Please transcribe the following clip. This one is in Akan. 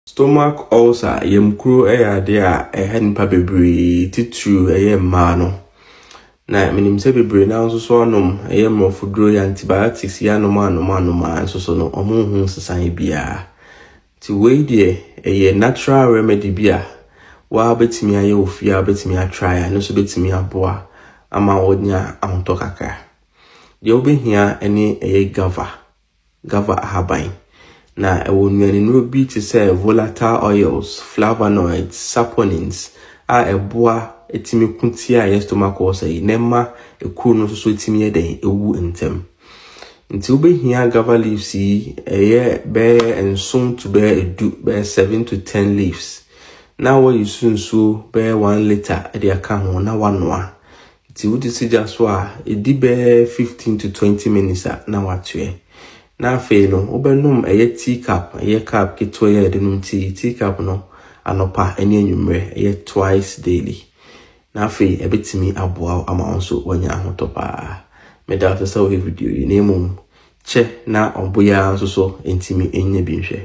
Stomach ulcer, yamkuro, yɛ adeɛ a ɛha nnipa bebree, titiriw ɛyɛ mmaa no. Na menim sɛ bebree naa nso so anom ɛyɛ mmorɔfoduro yi, antibiotics yi, anom anom anom a nso so no wɔnhu nsesaeɛ biara. Nti wei deɛ, ɛyɛ natural remedy bi a waa wobɛtumi ayɛ wɔ fie a wobɛtumi atry a ɛno nso bɛtumi aboa ama woanya ahotɔ kakra. Deɛ wobɛhia ne ɛyɛ guava, guava ahaban. Na ɛwɔ nnuane bi te sɛ volatile oils, flavonoids, saponins a ɛboa tumi ko tia ɛyɛ stomach ulcer yi na ɛma ekuro no nso so tumi yɛ dɛn, ɛwu ntɛm. Nti wobɛhia guava leaves yi, ɛyɛ bɛyɛ 7 to bɛyɛ 10, bɛyɛ 7 to 10 leaves. Na wɔyi so nsuo bɛyɛ 1 litre de aka ho na wanoa. Nti wode si gya so a, ɛdi bɛyɛ 15 to 20 minutes a, na watoɛ. Na afei no, wobɛnom ɛyɛ tea cup, ɛyɛ cup ketewa yi a yɛde nom tea, tea cup no, anɔpa ne anwummerɛ, ɛyɛ twice daily. Na afei ɛbɛtumi aboa wo ama wo nso woanya ahotɔ paa. Meda wo ase sɛ wohwɛ video yi, na mmom kyɛ na ɔboyaa nso so ntumi nya bi nhwɛ.